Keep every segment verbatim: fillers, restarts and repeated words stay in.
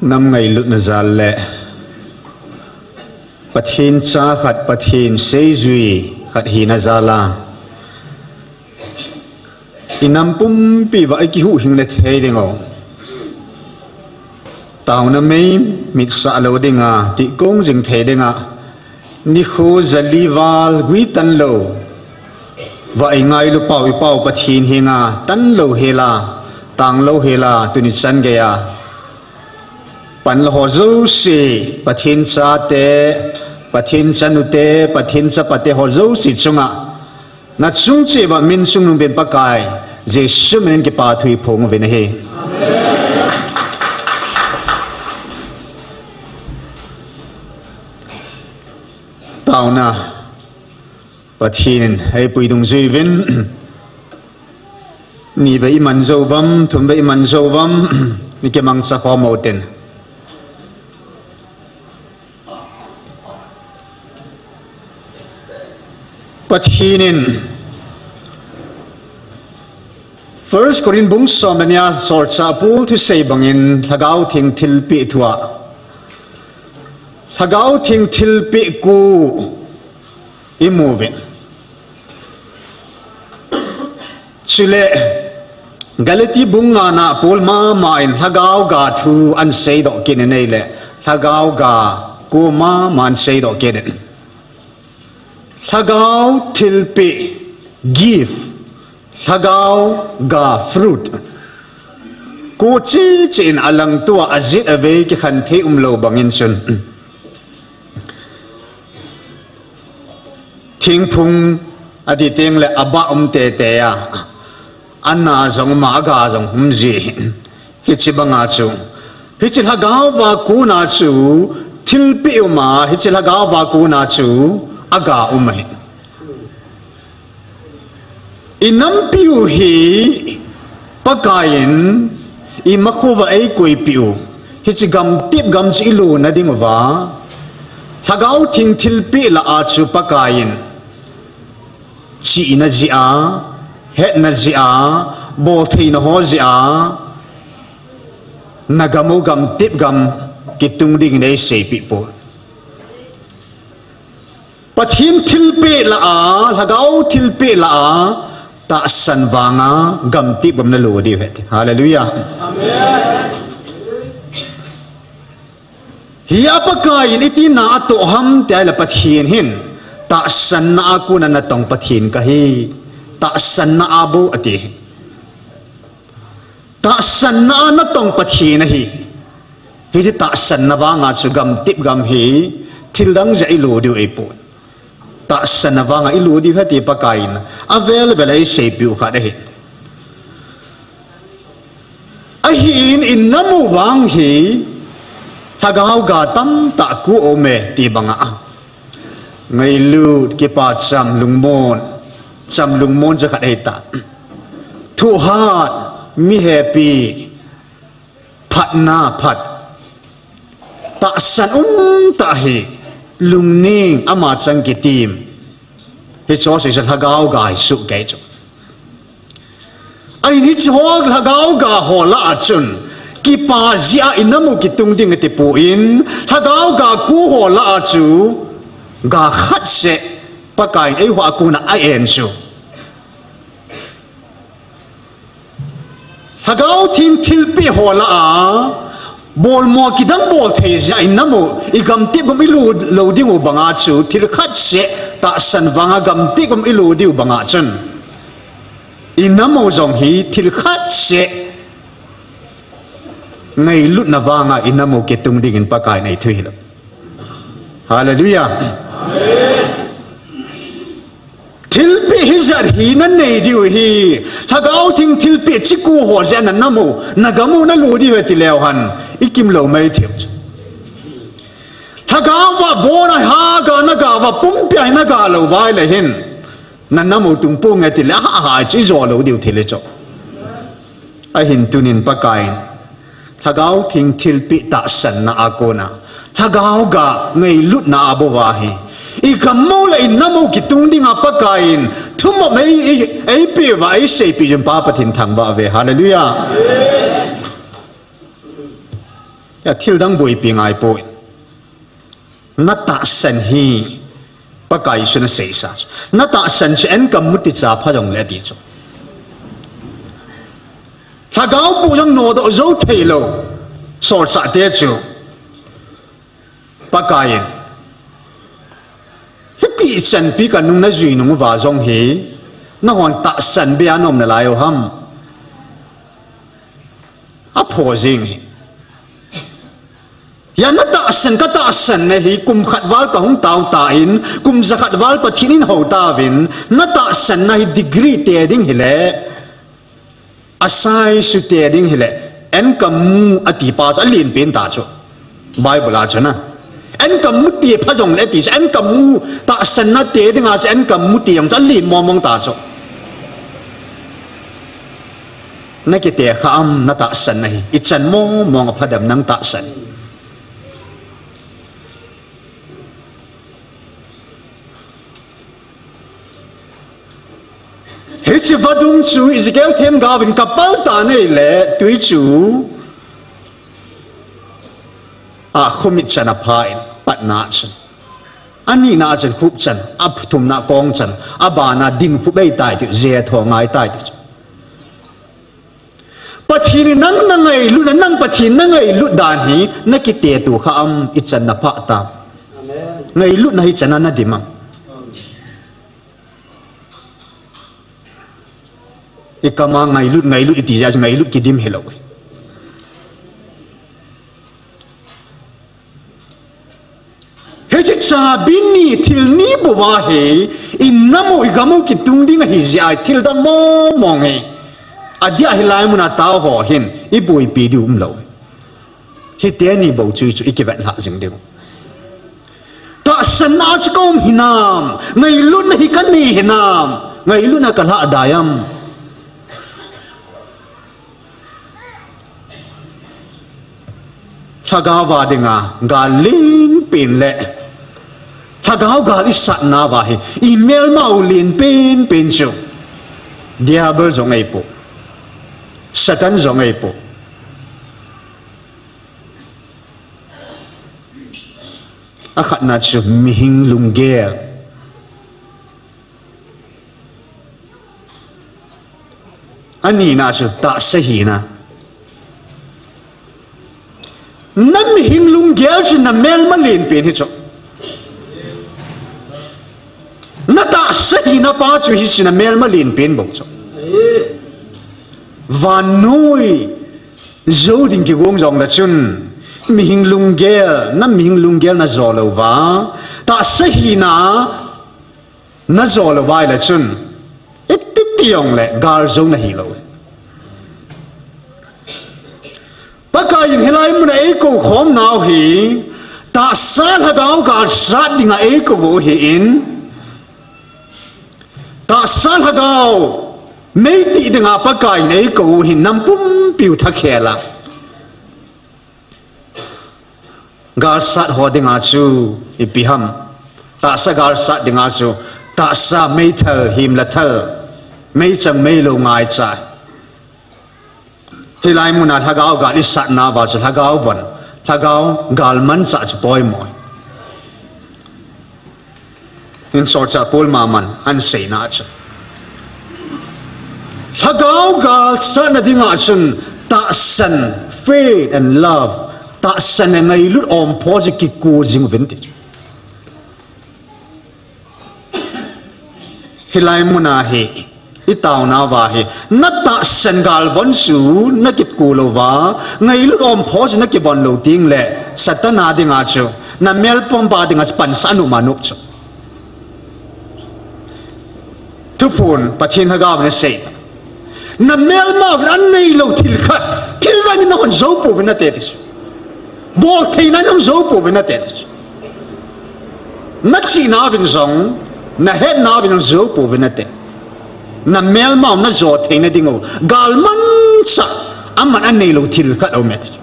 Nam ngailutna jal le Pathen cha khat, Pathen seijui khat hina jal a, i nam pumpi uva i kihuhhing le thei ding u, taona mei mit sah lou dinga, tihkong jing thei dinga, nikho jali val gui tan lou uva i ngailu pau i pau Pathen henga tan lou hela, tang lou hela, tuni chan geiya panla ho jouse, Pathen chate, Pathen chanute, Pathen chapate ho jouse chunga, na chung cheh uva min chungnung pen Pakai Jesu minin kipa thu iphong uvin ahi. Taona, Pathen in eipui dungjui uvin, ni vei iman jou uvam, thum vei iman jou uvam, i kimangcha khom utin. Pathen in First Corinth bung som le ni a solchah Paul thusei bangin Lhagao Theng thilpeh thua, Lhagao Theng thilpeh ku imu uvin. Chule Galati bung nga na Paul mama in Lhagao ga thu ahin seidoh kit in ahile, Lhagao ga ku mama ahin seidoh kit in. Lhagao thilpeh, gift, Lhagao ga fruit, ku cheh cheh in alangtoa ajet avei kikhen thei umlou bangin chun, thingphung ati tengle abah um teitei a, ana jong um a, aga jong um ji. Hiche banga chu, hiche Lhagao va kona chu thilpeh um a, hiche Lhagao va kona chu aga um ahi. I nampiu hi Pakai in imakhouva eikoipeh u, hiche gamtep gam chu ilona dinguva, Lhagao Theng thilpeh lah a chu Pakai in chihna jeh a, hetna jeh a, boltheina ho jeh a, nagam u gamtep gam kitung dingin eiseipeh poi. Pathen thilpeh lah a, Lhagao thilpeh lah a, tahsan vanga gamtep gam nalo diu ahi. Hallelujah. Hia Pakai in iti na atoh ham ti ahile, Pathen hin tahsanna a kona natong Pathen kahi, tahsanna a bou ati. Tahsanna a natong Pathen ahi. Hiche tahsanna vanga chu gamtep gam hi thildang jeh a ilo diu ahipoi. Tahsanna vanga ilo diu ahi ti Pakai in avel vel a eiseipeh u khat ahi. Ahin, i nam u vang hi Lhagao ga tamtah ku aume ti banga, ngailut, kipacham, lungmon, cham lungmon chu khat ahitai. Thuhat, mihepi, phatna phat, tahsan umtah hi, lungning, ama chang kitim. Hiche ho sese Lhagao ga hi suhkei chu. Ahin hiche ho Lhagao ga ho lah a chun kipa jeh a i nam u kitung ding atipoi, Lhagao ga ku ho lah a chu ga khat seh Pakai in eiho a kona a-en chu. Lhagao Theng thilpeh ho lah a bolmo kidang bol thei jeh a i nam u, i gamtep gam ilo lou dingu banga chu thil khat seh tahsan vanga gamtep gam ilo diu banga chun, i nam u jong hi thil khat seh ngailutna vanga i nam u kitung dingin Pakai in eithu hilou. Hallelujah. Thilpeh hijat hi nanei diu ahi. Lhagao Theng thilpeh chu ku ho jeh a na nam u, nagam u nalo diu ahi tileu hen, ikim lou mai thei u chu. Lhagao va bon a ha ga naga uva, pumpi a hi naga lou uva ahile hin, na nam u tung ponge tile, aha, aha chu ijo lou diu thil ahi chu. Ahin tunin Pakai in Lhagao Theng thilpeh tahsanna a kona, Lhagao ga ngailutna a bou ahi. I gam u le i nam u kitung dinga Pakai in thumop ei, ei, eipeh uva eiseipeh jin Pa Pathen thangvah uve. Hallelujah. Ya thil dang boipi ngai poi. Na tahsan hi Pakai Jesun aseisa. Na tahsan chu enkam mu ticha pha jongle ati chu. Lhagao pu jong nodoh jou thei lou. Solchah te chu. Pakai in. Hiti chanpi ka nung na jui nung uva jong hi. Nahon tahsan bia nom nalai u ham. Apho jing hi. Ya na tahsan ka tahsan na hi kum khat val ka hung tao ta in, kum za khat val Pathen in hou ta vin, na tahsan na hi degree te ding hi le, asai su te ding hi le, enkam mu ati pa chu, alen pen ta chu. Bible a chu na. Enkam mu ti pha jongle ti chu, enkam mu tahsan na te ding a chu, enkam mu ti jong chu, alen mong mong ta chu. Na kite kha am na tahsan na hi. I chan mong mong a phadam nang tahsan. Hiche vadung chu Ezekiel themgao vin ka pal ta nei le tui chu. A khumit chan a pha in patna chu. Ani na chan khup chan, a thumna kong chan, a bana din khup ei tai ti, je tho ngai tai ti chu. Pathen in nang na ngailut, nang Pathen na ngailut dan hi, na kite tu kha am i chan na pha ta. Amen. Ngailut na hi chan na dim am. I kama ngailut, ngailut i ti ja, ngailut kidim hi lou. Hiche chabi ni thil ni bou ahi, i nam u i gam u kitung ding ahi jeh a thil dang mong mong hi. Adia hilai mun a tao ho hin, i boipi diu um lou. Hiti ni bou chu chu i kivet lha jing diu. Tahsan na chu ka um hinam, ngailutna hi ka nei hinam, ngailutna ka lha dai am. Lhagao va dinga, gal len pen le. Lhagao gal i satna va hi, i melma u len pen pen chu. Diabol jong ei pu. Satan jong ei pu. A khatna chu mihing lunggel. Anina chu tahsa hina. Na mihing lunggel chu na melma len pen hi chu. Na tahsa hina pa chu hi chu na melma len pen bou chu. Vannoi jou ding kigong jong le chun. Mihing lunggel, na mihing lunggel na jo lou va. Tahsa hina. Na jo lou vai le chun, i titi jong le gal jo na hi lou. Pakai in hilai mun a ei kou khom nau hi, tahsa lhagao gal sat dinga ei kou u hi in, tahsa lhagao mei ti dinga Pakai in ei kou u hi nam pumpi u thakhel a. Gal sat ho dinga chu ipi ham. Tahsa gal sat dinga chu tahsa meithal, himlathal, meichang meilou ngaicha. Hilai mun a lhagao gal i satna va chu lhagao von, lhagao gal mancha chu poimo. Hin solchah Paul maman ahin seina chu. Lhagao gal satna dinga chun tahsan, faith and love, tahsan le ngailut ompho chu kiko jing uvin ti chu. Hilai mun a hi, i taona va hi, na tahsan gal von chu, na kiko lou va, ngailut ompho chu na kivon lou ding le, Satan a dinga chu, na melpom pa dinga chu pansa numa nup chu. Thuphon, Pathen lhagao na sei. Na melma uvin a neilou thil khat, thil dang in na hon jou pouvin nate ti chu. Bol theina in na hon jou pouvin nate ti chu. Na chihna uvin jong, na hetna uvin jong jou pouvin nate. Na melma u na jo theina ding u, gal mancha, aman a neilou thil khat aume ti chu.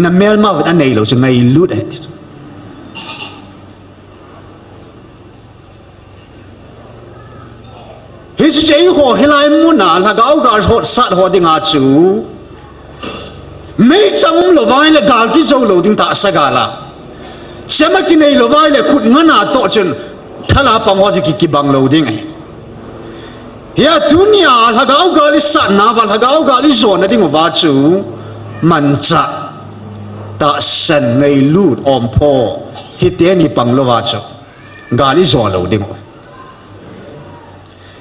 Na melma uvin a neilou chu ngailut ahi ti chu. Hiche chu eiho hilai mun a lhagao gal hot sat ho dinga chu. Meichang umlou vai le gal kijou lou ding tahsa gal a. Chema kinei lou vai le khut ngana toh chun thala pang ho chu ki, kibang lou ding ahi. Hia tunia lhagao gal isatna uva, lhagao gal ijona ding uva chu manchah, tahsan, ngailut, ompho, hiteni pang lou va chu gal ijo lou ding u.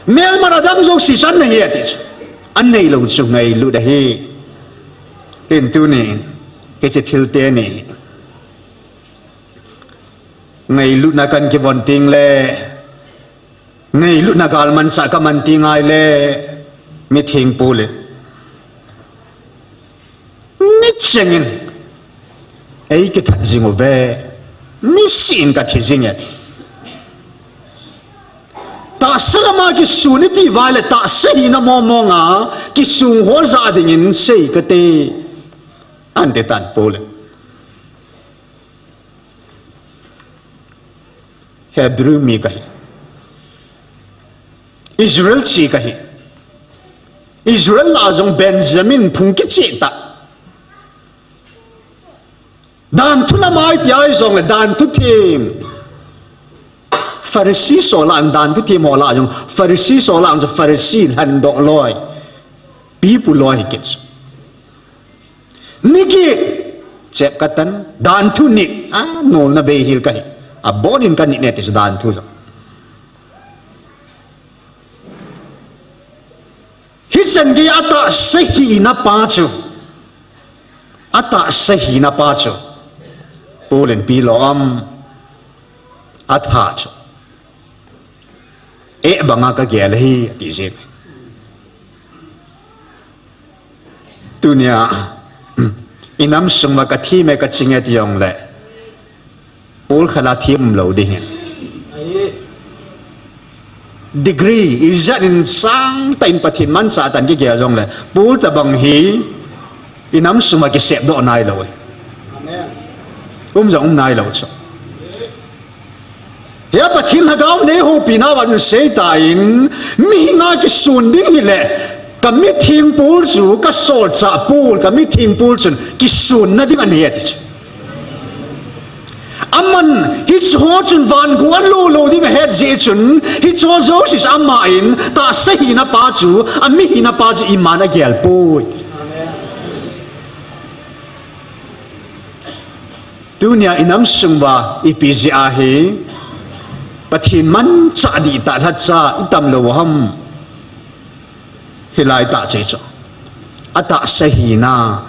Melma a dam jouse chu an nei ahi ati chu. An neilou chu ngailut ahi. Tin tunin, hiche thil teni ngailutna kan kivon teng le, ngailutna gal manchah kaman teng ahile, mitheng Paul in, nichengin ei kithat jing uve, niseh in kathi jing e. Tahsa lama kisun iti vai le tahsa hina mong mong a kisun ho jah dingin sei kate, ati tan Paul in. Hebrew mi kahi. Israel chi kahi. Israel lah a jong Benjamin phung kicheh tah. Danthu lam a iti a ijongle danthu them. Pharisee ho lah a danthu them ho lah a jong, Pharisee ho lah a jong, Pharisee lhandoh loi, pipu loi hi kit. Niki, chep katan, danthu ni, a, nolna bei hel kahi. Abonin kanit ne ti chu danthu jong. Hichan gei a tahsa hina pa chu, a tahsa hina pa chu, Paul in ipi lou ham, atha chu, eh banga kagel ahi, ati jin. Tunia, inam sung uva kathem e kaching e ti jongle, Paul khat a them umlou ding ahi. Degree, ijat in sangtah in Pathen manchah tah in kigel jongle, Paul tobang hi, inam sung uva kisepdoh nailou e. Um jong um nailou chu. Hia Pathen lhagao in eihoupi nauva chun seitan, mihing a kisun ding hile, kamitheng Paul chu, kasolchah Paul, kamitheng Paul chun kisunna ding anei ati chu. Aman, hicheho chun vangam a lolou ding ahet jeh chun, hicheho jouse chu aman, tahsa hina pa chu, ami hina pa chu iman agel poi. Tunia inam sung uva ipi jeh ahi, Pathen manchah dihtah lhacha itam lou ham. Hilai tah cheh chu, atahsa hina,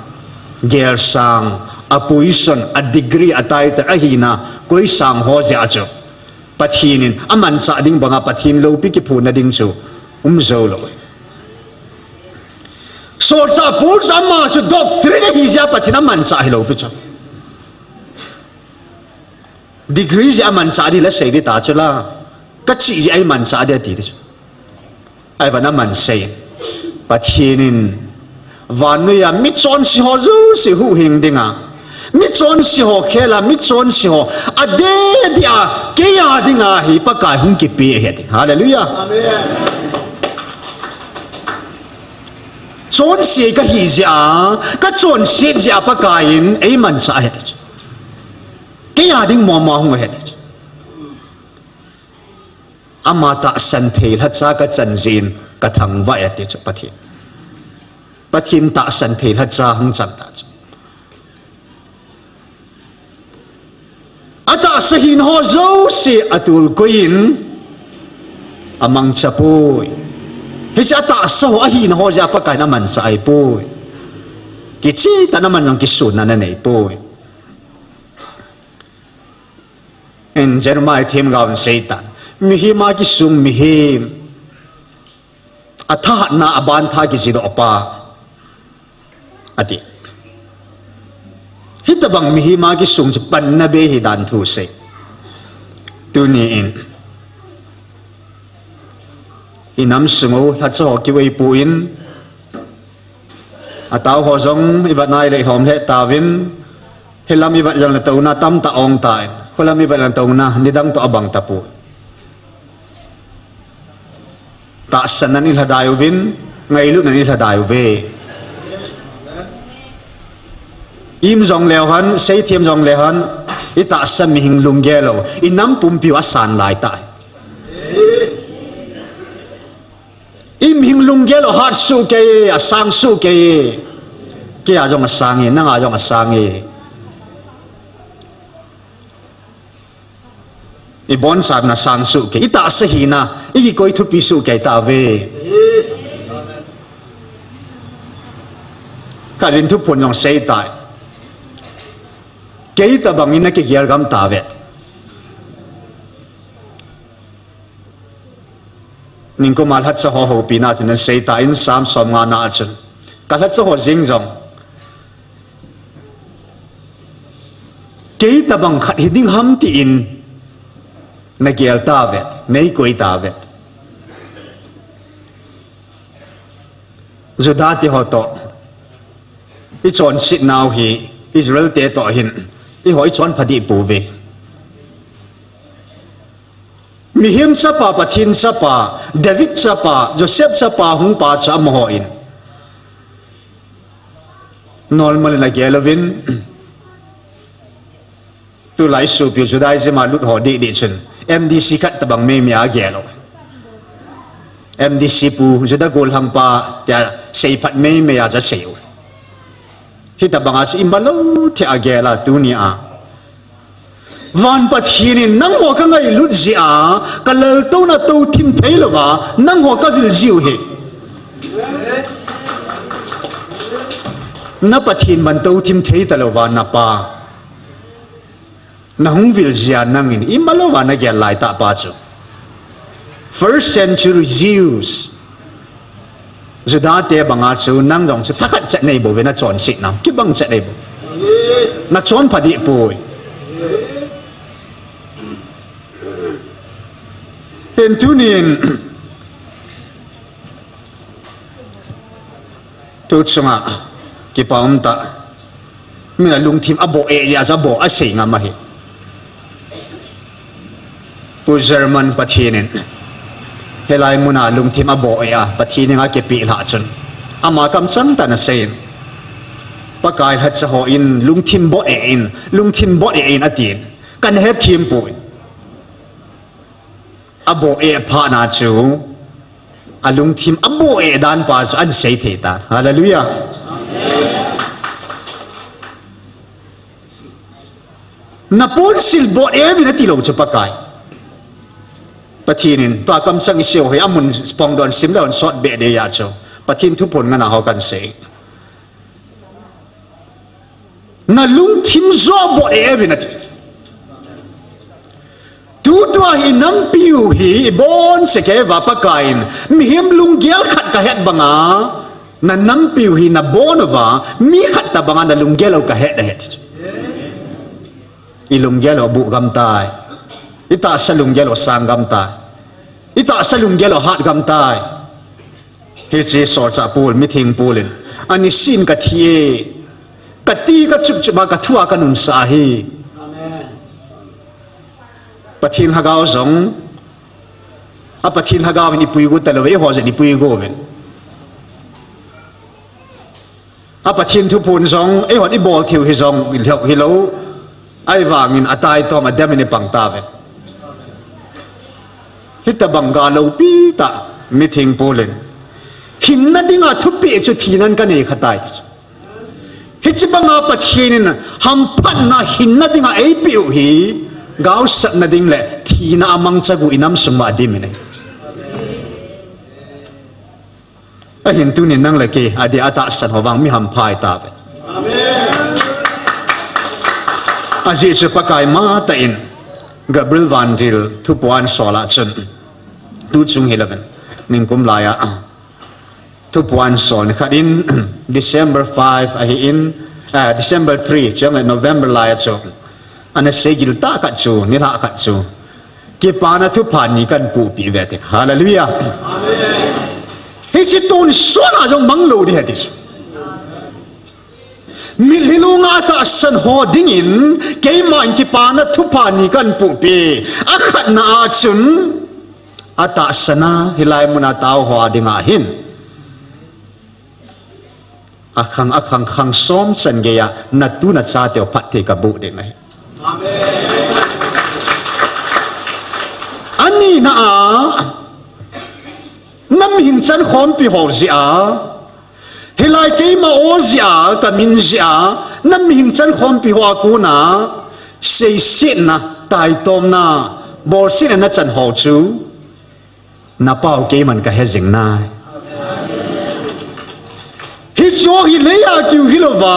gelsang, a position, a degree, a title, ahina, koi sang ho jeh a chu, Pathen in amanchah ding banga Pathen loupi kiphonna ding chu um joulou. Solchah Paul chu ama chu doctorate ahi jeh a Pathen amanchah hilou pi chu. Degree jeh a manchah ding la sei ding ta chu la. Kachi jeh a imanchah ding ati ding chu. Ahivangin amansei. Pathen in vannoiya michonse ho jouse huhhing dinga, michonse ho khela, michonse ho adeh dia, keiya dinga hi Pakai hung kipe ahi ding. Hallelujah. Amen. Chonse kahi jeh a, kachonset jeh a Pakai in eimanchah ahi ding chu. Keiya ding mama hung ahi ding chu. Ama tahsan thei lhacha kachan jeh in kathangvah e ati chu Pathen. Pathen tahsan thei lhacha hung chan ta chu. Atahsa hina ho jouse atulkoi in amangcha poi. Hiche atahsa ho ahina ho jeh a Pakai in amanchah ahipoi. Kicheh tah in aman jong kisunna anei poi. In Jeremiah themgao in seitan, mihem a kisung mihem, athahatna a bantha kijidoh pa, ati. Hitobang mihem a kisung chu panna bei ahi dan thu sei. Tuni in, inam sung u lhacha ho kiveipui in, atao ho jong ivet nai le ilhom lheh tauvin, hilam ivet jongle touna tamtah ong tan, khulam ivet jongle touna nidang toh abang tapoi. Tahsan nan ilhadai uvin, ngailutna nan ilhadai uve. Im jong leu hen, seithem jong leu hen, i tahsa mihing lunggel u, i nam pumpi u asan lai tai. I mihing lunggel u hat suh kei, asang suh kei. Kei a jong asang e, nang a jong asang e. I bonsahna sang suh kei, i tahsa hina, i kikoi thupi suh kei tave. Ka rin thuphon jong sei tai. Kei tabang in na kigel gam tave. Ningkum a lhacha ho hopina chun na sei ta in Sam som nga na chun. Ka lhacha ho jing jong. Kei tabang khat hi ding ham ti in na gel ta vet, nei koi ta vet. Juda te ho to. I chonset nau hi Israel te to hin. I ho i chon phadi pu ve. Mihem chapa, Pathen chapa, David chapa, Joseph chapa hung pa cha amaho in. Normal in a gel uvin. Tulai supi Judaism a lut ho di di chun. M D C khat tabang mei mei a gel u. M D C pu Juda gol hang pa tia sei phat mei mei a cha sei u. Hi tabang a si i malo the a gel a tuni a. Van Pathen in nangho ka ngailut jia, ka laltouna to thim thei lova, nangho ka vil jiu hi. Na Pathen man to thim thei ta lova, na pa. Na hung vil jia nangin, i malo va na gel lai ta pa chu. First century Jews. Juda te banga chu nang jong chu thakhat chat nei bo ve na chonset na. Kibang chat nei bo. Na chon phadi poi. Hin tunin tu chunga kipa um ta. Mina lungthim a bo e ya cha bo a sei nga ma hi. Pu German Pathen in, helai muna lungthim a bo e a, Pathen in a kipi hla chun. Ama kamchang ta na sei in. Pakai lhacha ho in, lungthim bo e in, lungthim bo e in a tin. Kan he thim pu in. A bo e pha na chu. A lungthim a bo e dan pa chu an sei thei ta. Hallelujah. Na pon sil bot e vin a ti lo chu Pakai. Pathen in, tua kamchang i seo hei, amun pong don sim le on sot be de ya chu. Pathen thu pon ngana ho kan sei. Na lungthim jo bot e vin a ti. Tu tua hi nampiu hi, i bon se ke va Pakai in, mihem lunggel khat ka het banga, na nampiu hi na bon va, mi khat ta banga na lunggel ka het, het. I lunggel u bu gam tai. I tahsa lunggel u sang gam tai. I tahsa lunggel u hat gam tai. Hiche solchah Paul, mithing Paul in. Ani sin ka thi e. Ka ti ka chup chup a ka thua ka nun sa hi. Amen. Pathen Lhagao jong. A Pathen Lhagao in i pui gu ta lo ve, i ho jong i pui gu ve. A Pathen thuphon jong, eihon i bol theiu hi jong, i lheu hi lo. Ahivangin a tai tom a dem in i pang ta ve. Hita bang ga lo pi ta, mithing Paul in. Hinna dinga thupi chu thinan ka nei kha tai. Hichi banga Pathen in hamphatna hinna dinga ei piu hi, gaosatna ding le thina a mangcha gu i nam sung ma dim in. Ahin tunin nang le kei, a dia tahsan ho vang mi hampha i ta ve. Amen. Ajeh chu Pakai ma ta in, Gabriel Vandil, thupuan sol a chun, tu chung hi lo ven, ningkum lai a, thupuan sol ni khat in, December five ahi in, ah, December three, chang le November lai a chu, ana sei gil ta khat chu, nilhah khat chu, Kipana thupha ni kan pupi ve te. Hallelujah. Amen. Hichi tun sona jong mang lo di heti. Mitlhi lunga tahsan ho dingin, keima in kipana thupha ni kan pupi. A khatna a chun, a tahsana, hilai muna tao ho a dinga hin. Akhang, akhang, khang som chan geiya, natu nachateu phatthei kaboh ding ahi. Anina a, namihing chankhompi ho jeh a, hilai keima o jeh a, kamin jeh a, namihing chankhompi ho a kona, seisetna, taitomna, bolsetna nachan ho chu, napao keiman kahe jing nai. Hicheho hi leiya kiu hilouva,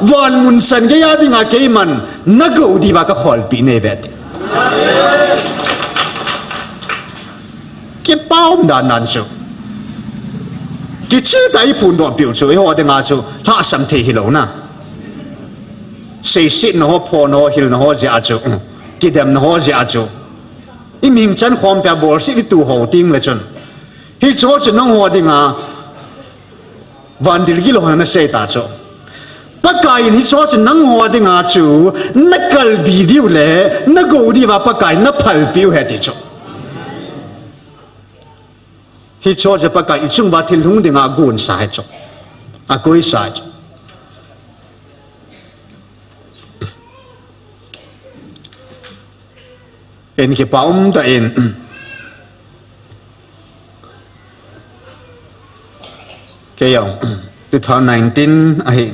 van mun chan geiya dinga keiman, nagou diuva kakholpeh nai ve ti. Kipa um dan dan chu. Kicheh tah a iphondoh piu chu, eiho dinga chu, lhahsam thei hilou na. Seisetna ho, phona ho, hilna ho jeh a chu, kidemna ho jeh a chu. Imihing chankhompi a bolset itu ho tengle chun, hicheho chu nangho dinga, vandil gilou ho nasei ta chu. Pakaiyin hicheho chu nangho dinga chu, nakalbi diu le, nagou diuva Pakaiyin naphalpeh u ahi ti chu. Hicheho chu Pakaiyin ichunguva thil hung dinga agonsa ahi chu. Akoisa ahi chu. Eini kipa umtah in. Kei jong, two thousand nineteen ahi.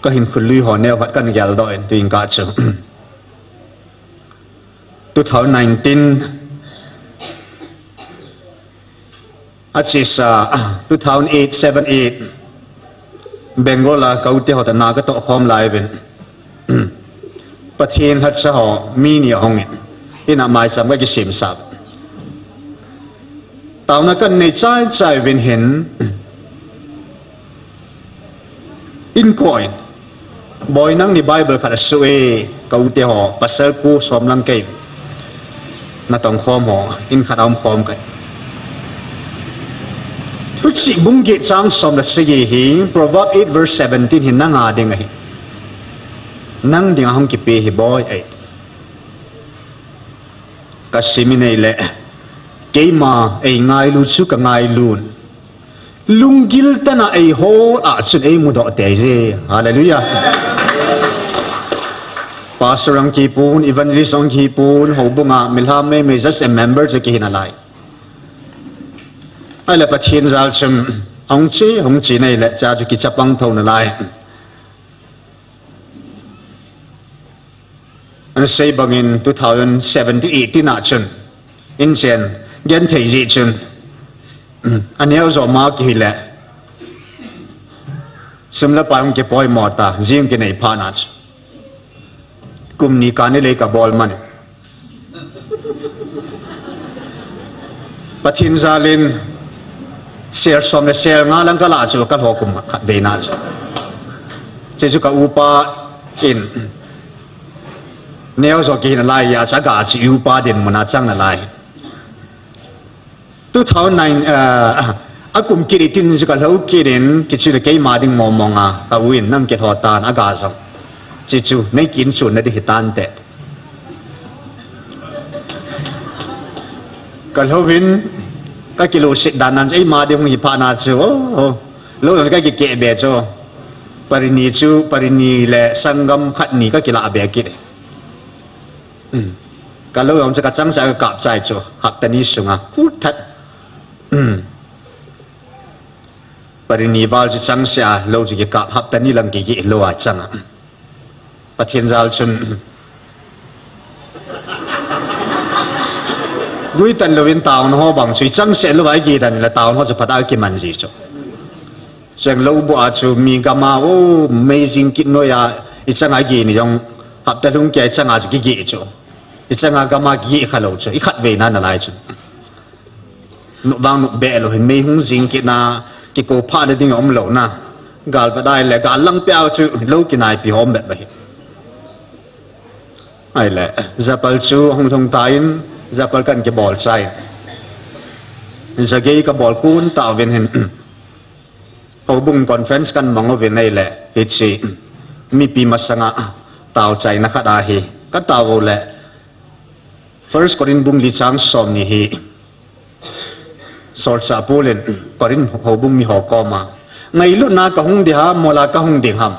Kahinkho lui ho neokhat kahin geldoh in, tuin kachu. Two thousand nineteen, achesa, two thousand eight, seven, eight, Bangalore a ka u te ho toh na katoh khom lai uvin, Pathen lhacha ho mi ni ahungin, ina maicham kakisemsah. Taona kanei chaichai uvin hin, inkoin, Boi, nangni Bible khat asoh e, ka u te ho, pasal ko som lang kei. Natong khom ho, in khat a um khom kei. Thuchih bung get chang som le sagi hi, Proverb eight verse seventeen hi nanga ding ahi. Nang dinga hung kipe ahi boi e. Kasim in ahile, keima eingailu chu kangailun. Lunggil tah a eihol a chun eimudoh teije. Hallelujah. Pastor jong kipon, evangelist jong kipon, houbunga milham meimei just a member chu kihi nalai. Ahile Pathen jal chun, ahung che, ahung che nahile, cha chu kichapang thou nalai. Ana sei bangin two thousand seventeen eighteen a chun, inchen, genthei jeh chun, aneo jo ma kihile, sum le pai hung kipoimo ta, jing kinei phat na chu. Kum ni kani lei kabol man. Pathen jal in, sel som le sel nga lang kalah chu kalho kum khat vei na chu. Chuche chu ka upa in, neo jo kihi nalai a chu aga chu upa dinmun a chang nalai. Two thousand nine, ah, akum kit itin chu kalho kit in, kichu le keima ding mong mong a, ka u in nang kilho tan aga jong. Chuche chu, nei kin chu nadi hitan te. Kalho in, kakilungset dan nan chu, eima ding hung hi phat na chu, oh, oh. Lou kakikeh be chu. Parini chu, parini le sanggam khat ni kakilah be kit. Kalou jong chu kachangseh a kakap chai chu, hapta ni sunga, khu that. Parini val chu changseh a, lou chu kikap, hapta ni lang kigeh lou a chang a. Pathen jal chun, guitan louvin taona ho bang chu, ichangseh lou a igeh dan le taona ho chu phat a kiman ji chu. Cheng lou bu a chu mi gam a, oh, amazing kit noi a, ichang a igeh ni jong, hapta lhung kei a ichang a chu kigeh chu. Ichang a gam a kigeh khalou chu, ikhat vei na nalai chu. Nop vang nop be lou hin mei hung jing kit na, kiko phat na ding umlou na. Gal vadai le, gal lang pia chu, lou kinaipi hom be ba hi. Ahile, japal chu hung lhung tan, japal kan kibol chai. Jagei kabol kun tauvin hin. Houbung conference kan mang uvin ahile, hiche, mipi masanga, tao chaina khat ahi. Katao u le, First Corinth bung li chang som ni hi. Solchah Paul in Corinth houbung mi ho koma, ngailutna kahung ding ham, mola kahung ding ham?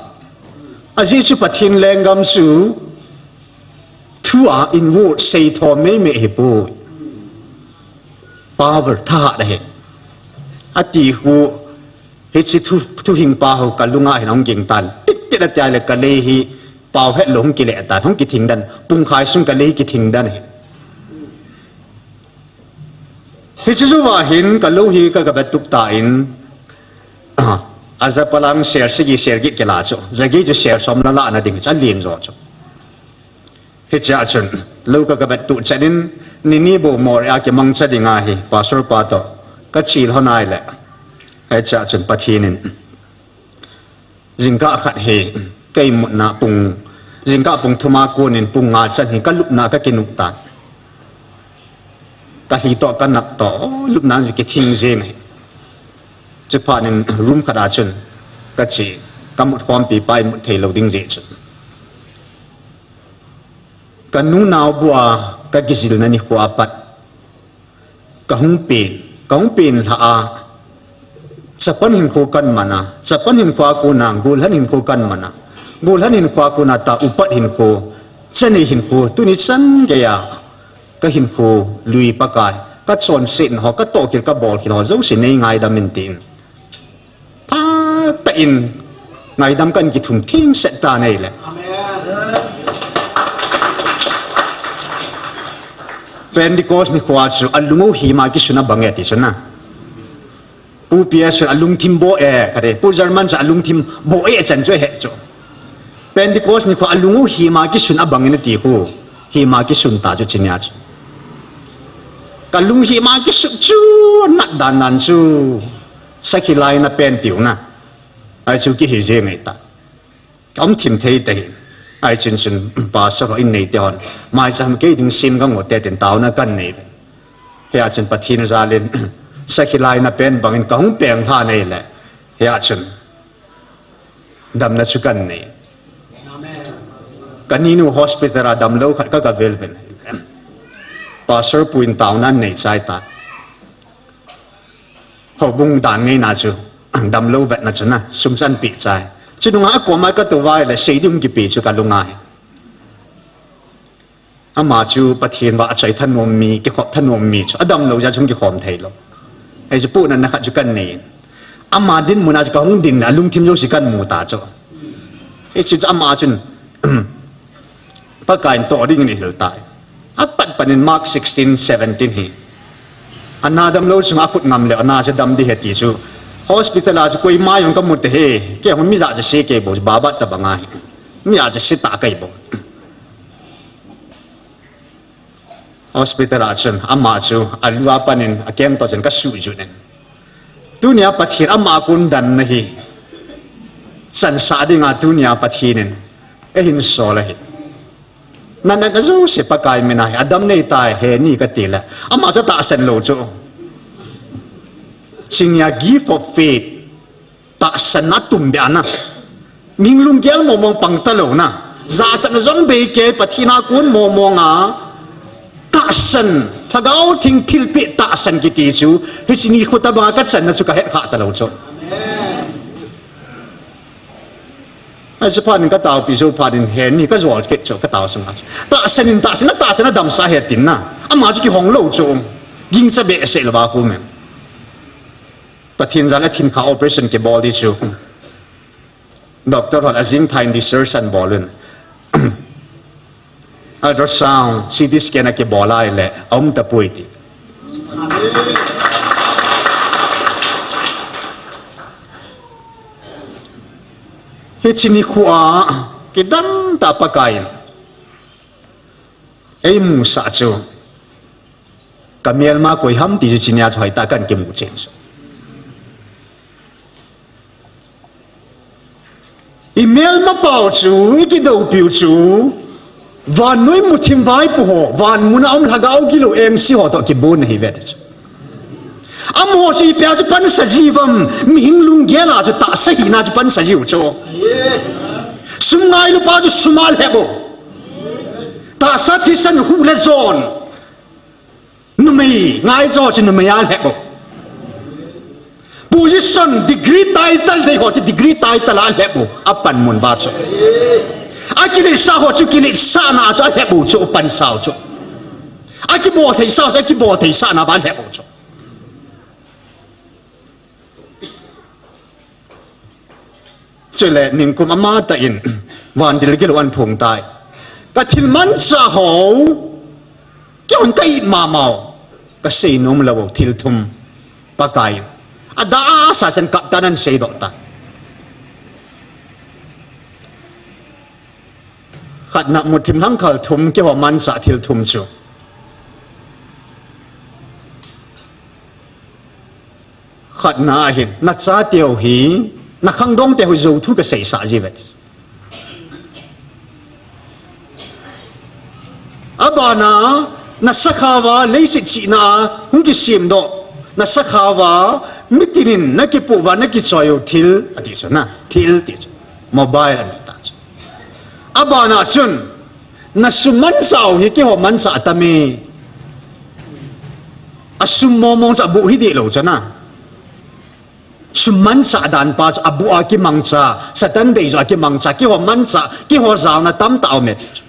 Ajeh chu Pathen lenggam chu thu a inward seitho meimei ahipoi. Power thahat ahi. Ati khu, hiche thu, thuhing pa ho kalunga hin hung ging tan. Tit tit ati a le kalei hi pao het lou hung kile tan, hung kithing den. Pungkhai sung kalei hi kithing den ahi. Hiche jouva hin kalou hi ka, ka vetup tan, ah, aja palang ser sagi ser get kila chu. Jagi chu ser som la la na ding chu, alen jo chu. Hichea chun, lou ka, ka vetup chan in, nini bou mor a kimangcha ding ahi, Pastor pa toh, kachil ho nai le. Hichea chun Pathen in jingkah khat hi, ka imutna pung, jingkah pung thum a kon in pung nga chan hi, kalupna kakinung tan. Kalhi toh, kanap toh, lupna chu kithing jeng ahi. Chuphat in room khat a chun, kache, kamut khompi pa imut thei lou ding jeh chun. Kanu nao bua, kakijilna nikho a pat. Kahung pen, kahung pen lha a, chapang hinkho kaman a, chapang hinkho a kona, golhang hinkho kaman a, golhang hinkho a kona tah upat hinkho, chanei hinkho, tuni chan geiya, kahinkho lui Pakai, kachonsetna ho, katohkhel, kabolkhel ho, jouse nei ngaidam in tin. Phatah in ngaidam kan kithum thengset tan ahile. Pentecost nikho a chu alung u hima kisun abang e ti chu na. Pu P S chu alungthim bo e, kati. Pu German chu alungthim bo e chan chu ahe chu. Pentecost nikho alung u hima kisun abang in ati khu. Hima kisun ta chu chinia chu. Kalung hima kisun chu nat dan dan chu. Sakhi laina pen tiu na. Ahi chu kihi jeng e ta. Kaum thim thei ta hi. Ahi chun chun pastor ho in nei te hon. Maicham kei ding sim ka ngo te tin taona kan nei. Hia chun Pathen jal in sakhi laina pen bang in kahung peng lha nei le. Hia chun damna chu kan nei. Kaninu hospital a damlou khat ka, ka vel ven. Pastor pu in taona nei chai ta. Houbung dan ngeina chu, damlou vetna chu na, sum chan pi chai. Chu nunga akoma ka tou vai le, sei ding kipe chu ka lunga hi. Ama chu Pathen vahchoi thanom mi, kikhop thanom mi chu, adamlou jeh a chu kikhom thei lou. Ahi chu pu nan na khat chu kan nei. Ama dinmun a chu kahung din le, alungthim jouse kan mu ta chu. Hichu chu ama chun, Pakai in toh ding in eihil tai. Apat pat in Mark sixteen seventeen hi. Ana damlou chunga akhut ngam le, ana chu dam ding ahi ti chu. Hospital a chu koima jong ka mu ta hi. Kei hung mi ja ja se kei bou, babat ta banga hi. Mi ja ja se ta kei bou. Hospital a chun, ama chu, alu a pan in, akeng toh chun ka suh jut in. Tunia Pathen ama kon damna hi. Chansah dinga tunia Pathen in. Eihin sol ahi. Na, na, na jouse Pakai mina hi. Adam nei tai, he ni ka ti le. Ama chu tahsan lou chu. Chingya gift of faith. Tahsan na tum be ana. Mihing lunggel mong mong pang ta lou na. Jachatna jong bei kei Pathen a kon mong mong a. Tahsan, Lhagao Theng thilpeh tahsan kiti chu, hiche nikho tabanga ka channa chu ka het kha ta lou chu. Ahi chu phat in ka taopi jou phat in he ni ka jol kit chu ka tao sunga chu. Tahsan in tahsan, tahsan a damsa he tin na. Ama chu kihong lou chu. Gingcha behseh lou va khu men. Pathen jal a thin kha operation kibol di chu. Doctor hon ajing pha in research an bol un. Ultrasound, C T scan a kibol a ile, aum tapoi ti. Hiche nikho a, kidang tah Pakai in. Eimusah chu. Ka melma koi ham ti chu chinia chu hoitah a kan kimu chen chu. I melma pau chu, i kidoupiu chu, vannoi muthim vaipo ho, van muna um Lhagao gilou engse ho toh kibon ahi ve ti chu. Amaho chu ipi a chu pansa ji uvam, mihing lunggel a chu tahsa hina chu pansa jiu chu. Sum ngailu pa chu sum a lhep u. Tahsa thisan hu le jon. Numei, ngaicha chu numei a lhep u. Position, degree, title dei ho chu degree title a lhep u, apanmun uva chu. Akiletsah ho chu kiletsahna chu alhep u chu, apansau chu. Akibol theisau chu, akibol theisahna uva alhep u chu. Chule ningkum amatah in, vantil gilou ahin phong tai. Ka thil manchah ho, keihon ka it mama u, ka seinom lou u thil thum, Pakai in. Adah a asa chan kaptan ahin seidoh tai. Khatna, muthim lhangkhal thum, keiho manchah thil thum chu. Khatna ahin, nachateu hi, nakhangdongteu hi jouthu kaseisah jiuve. Abana, nasakhao va leiset chihna a hung kisemdoh, nasakhao va mitinin nakipoh uva nakichoi u thil, ati chu na, thil ti chu. Mobile anati ta chu. Abana chun, nasum manchah u hi keiho manchah atame. Asum mongmong chu aboh hi dehlou chu na. Sum manchah dan pa chu aboh a kimangcha, Satan deijoh a kimangcha, keiho manchah, keiho jaona tamtah aume ti chu.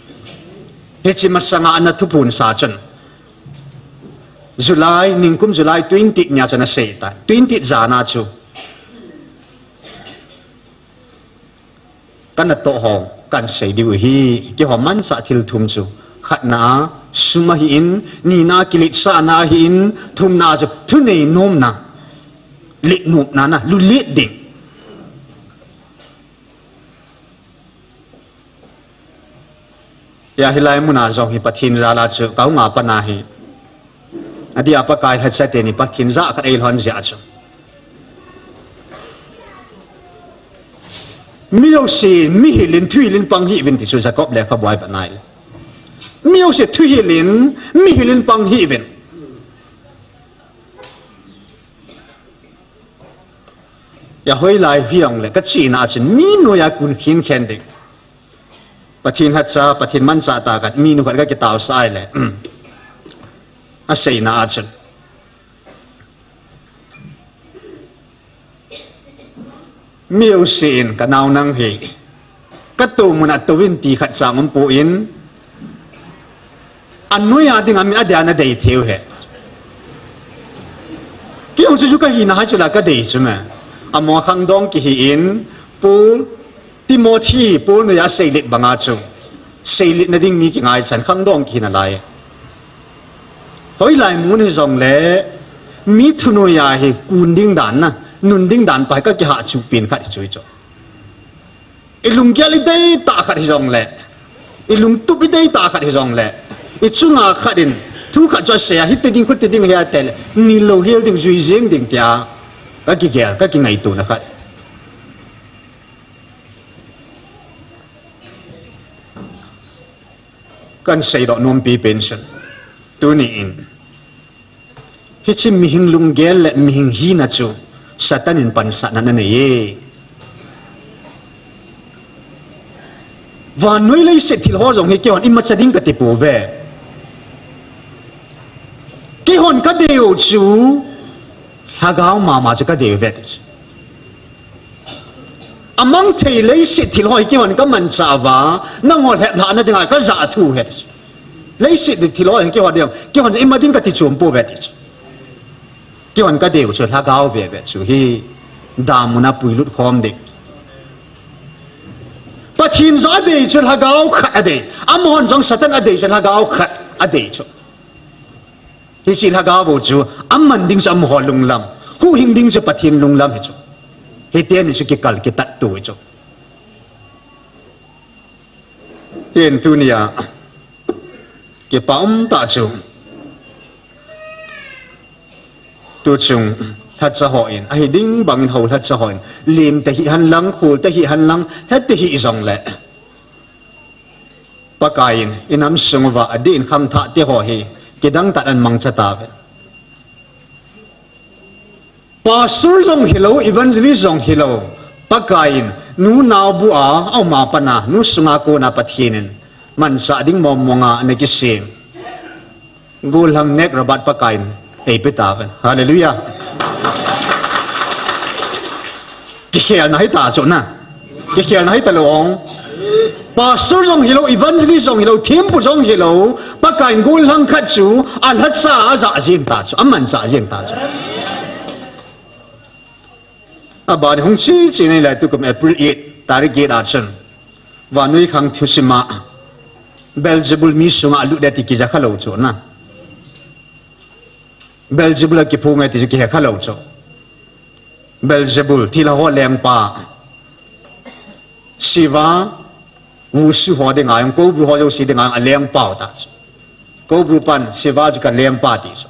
Hiche masanga ana thuphonsa chun, July, ningkum July twenty nia chun asei tai. Twenty jana chu, kanatoh ho kahin sei diu ahi, keiho manchah thil thum chu. Khatna a, sum ahin, nina a kiletsahna ahin, thumna chu thunei nomna, letnopna na, lulet ding. Hia hilai muna jong hi Pathen jal a chu kahung a pat na hi, adeh a Pakai lhacha teni Pathen jah khat eilhon jeh a chu, mi jouse mihil in thuhil in pang hih uvin ti chu Jacob lekhabu a ivet nai le, mi jouse thuhil in, mihil in pang hih uvin. Hia hoilai hijongle kachena a chun mi noiya kun khenkhen ding, Pathen lhacha, Pathen manchah tah khat, mi nu khat kakitaosah a ahile, aseina a chun, mi jouse in kanao nang hi katou mun a tou in ti khat chang umpoi, anoiya dinga min adeh a nadei thei u ahi. Kei jong chu chu kahina hai chu la kadei chu me. Amaho khangdong kihi in, Paul, Timothy, Paul noiya seilet banga chu, seiletna ding mi kingaichan khangdong kihi nalai. Hoilai mun hijongle, mi thunoiya hi kun ding dan na, nun ding dan pa hi kakihahchuh pen khat hi chu hichu. I lunggel i deitah khat hijongle, i lungtup i deitah khat hijongle, i chunga khat in thu khat chu asei a, hiti ding, khuti ding ahi atile, nilou hel ding, jui jeng ding tia kakigel, kakingaitona khat. Kahin seidoh nompi pen chun, tuni in, hiche mihing lunggel le mihing hina chu Satan in pansatna anei e. Vannoi leiset thil ho jong hi keihon imacha ding kati pouve. Keihon kadei u chu lhagao mama chu kadei uve ti chu. Amang thei leiset thil ho hi keihon kamanchah uva, nangho lheplhahna dinga kajah thu ahi ti chu. Leiset thil ho hi keihon ding, keihon ima ding kati chom pouve ti chu. Keihon kadei u chu lhagao veve chu hi, damun a puilut khom ding. Pathen jong adei chu lhagao khat adei. Amahon jong Satan adei chu lhagao khat adei chu. Hiche lhagao bou chu, aman ding chu amaho lunglam, huhhing ding chu Pathen lunglam hi chu. Hiteni chu kikal kitattu hi chu. Hin tunia kipa umtah chu, tuchung lhacha hon, ahi ding bangin hou lhacha hon, lim te hihen lang, khul te hihen lang, het te hijongle, Pakai in inam sung uva adin khangthah teho hi kidang tah in amangcha tauve. Pastor jong hilou, evangelist jong hilou, Pakai in nu naobu a aum a pat a, nu sunga kona Pathen in manchah ding mong mong a ana kisem, gollhang nek rabat Pakai in eipe tauve. Hallelujah. Kikhelna hita chu na. Kikhelna hita lou ong. Pastor jong hilou, evangelist jong hilou, thempu jong hilou. Pakaiyin gollhang khat chu alhacha aja jeng ta chu, amancha jeng ta chu. Abana hung chi chi nei lai tukum April eight, tarik eight a chun. Vannoi khang thusima. Beelzebul mi sunga alut e ti kija khalou chu na. Beelzebul akiphong e ti chu kihe khalou chu. Beelzebul, thilha ho lengpa. Shiva, Mushu ho dinga, Cobra ho jouse dinga, alengpa ta chu. Cobra pan, Shiva chu kalengpa ti chu.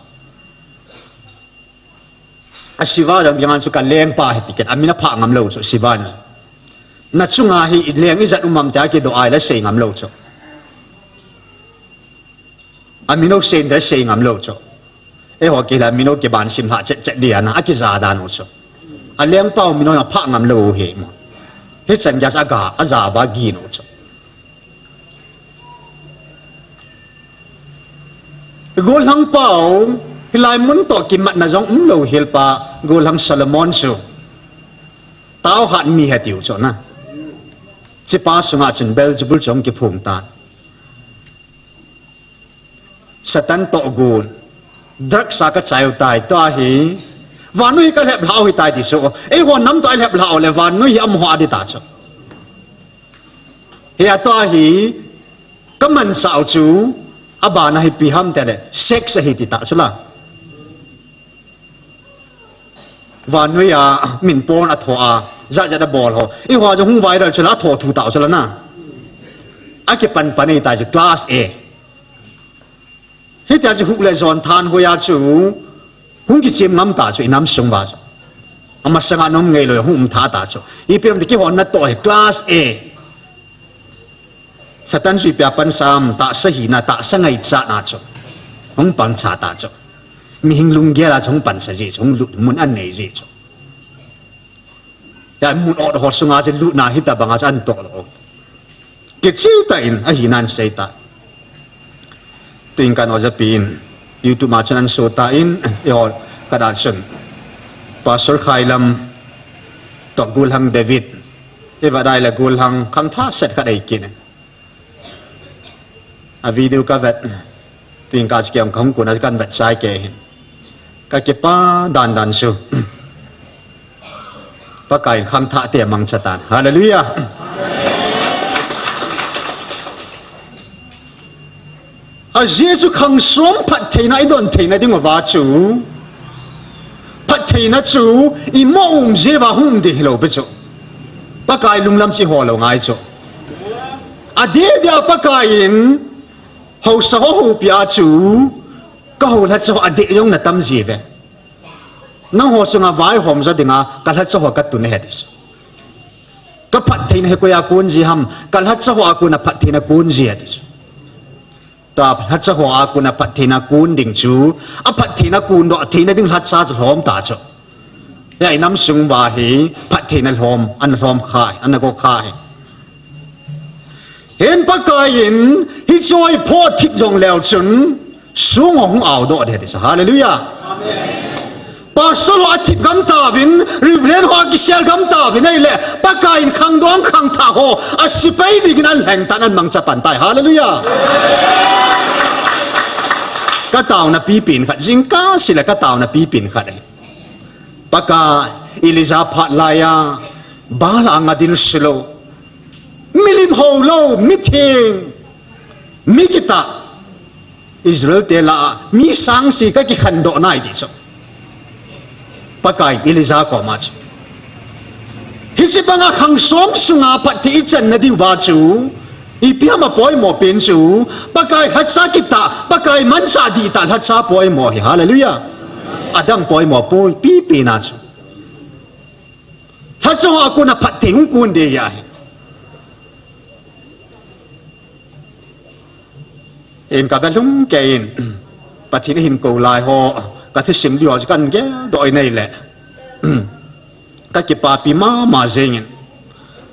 A Shiva jong dinga chu kalengpa hi ti ken, amin aphah ngam lou chu, Shiva in. Na chunga hi leng ijat um am tia kidoh a ila sei ngam lou chu. Amin u sei in tia sei ngam lou chu. Eiho kila amin u kiban sim lha chet chet dia na, akija dan u chu. Alengpa u min u aphah ngam lou u hi mo. Hichan geiya aga, aja va gin u chu. Gollhang pa u, hilai mun toh kimatna jong umlou hel pa, gollhang Solomon chu. Tao hat mi ahi tiu chu na. Hichepa sunga chun Beelzebul chu ahung kiphong tan. Satan tohgon. Drugs a kachai u tai, tua hi. Vannoi hi kalhep lha u hitai ti chu. Eiho nam toh ilhep lha u le vannoi hi amaho a ding ta chu. Hia tua hi. Kamanchah u chu. Abana hi ipi ham tile. Sex ahi ti ta chu la. Vannoi a, min pon atho a, jat jat abol ho. Eiho jong hung viral chu la, atho thu tau chu la na. Akipan pan e ta chu class A. Hitia chu huk le jon thanhoi a chu, hung kichem ngam ta chu, inam sung uva chu. Amasanga nom ngei lou, hung um tha ta chu. Ipi ham ti kihonna toh hi class A. Satan chu ipi a pansa ham, tahsa hina, tahsa ngaichatna chu. Hung pangcha ta chu. Mihing lunggel a chu hung pansa ji chu, hung lut mun anei ji chu. Hia mun ot ho sunga chu lutna hita banga chu anatoh lou. Kicheh tah in, ahi nan sei ta. Tuin kan ojapi in, YouTube ma chun ahin show tan, eiho khat a chun. Pastor Khailam, toh gollhang David, eiva dai le gollhang khangthah set khat ahi kit in. A video kavet. Tuin ka chu kei jong kahung kon a chu kahin vet chai kei hin. Kakipah dan dan chu. Pakai in khangthah te amangcha tan. Hallelujah. Ajeh chu khangsom phattheina idon theina ding uva chu. Phattheina chu imo um jeh uva hung um ding hilou pi chu. Pakai lunglam chu iho lou ngai chu. Adeh deh a Pakai in haosa ho houpi a chu, ka hou lhacha ho adeh jong natam ji uve. Nangho sunga vaihom jo dinga, ka lhacha ho katun ahi ti chu. Ka phattheina hi koi a kon ji ham, ka lhacha ho a kon a phattheina kon ji ahi ti chu. Tua lhacha ho a kon a phattheina kon ding chu, aphattheina kondoh theina ding lhacha chu lhom ta chu. Hia inam sung uva hi phattheina lhom, ana lhom kha, ana go kha hi. Hin Pakai in hiche hi phoh thip jong leu chun, sung ho hung aodoh ding ahi ti chu. Hallelujah. Pastor ho athip gam tauvin, Reverend ho akisel gam tauvin ahile, Pakai in khangdong khangthah ho, asepai dingin ahin lheng tan ahin mangcha pan tai. Hallelujah. Ka taona pipen khat, jingkah seh le ka taona pipen khat ahi. Pakai, Elijah phat laiya, Baal anga ding sulou. Milim houlou, mitheng, mi kitah. Israel te lah a, mi sang seh kakikhandoh nai ti chu. Pakai, Elijah koma chu. Hiche banga khangsom sunga phatthei ichan nadiuva chu, ipi ham apoimo pen chu, Pakai lhacha kitah, Pakai manchah dihtah lhacha poimo hi, hallelujah. Adang poimo poi, pipen a chu. Lhacha ho a kon a phatthei hung kon ding ahi. Hin ka galhung kei in, Pathen ahin kou lai ho, ka thusim diu ho chu kahin geldoh in ahile. Ka kipapi mama jeng in.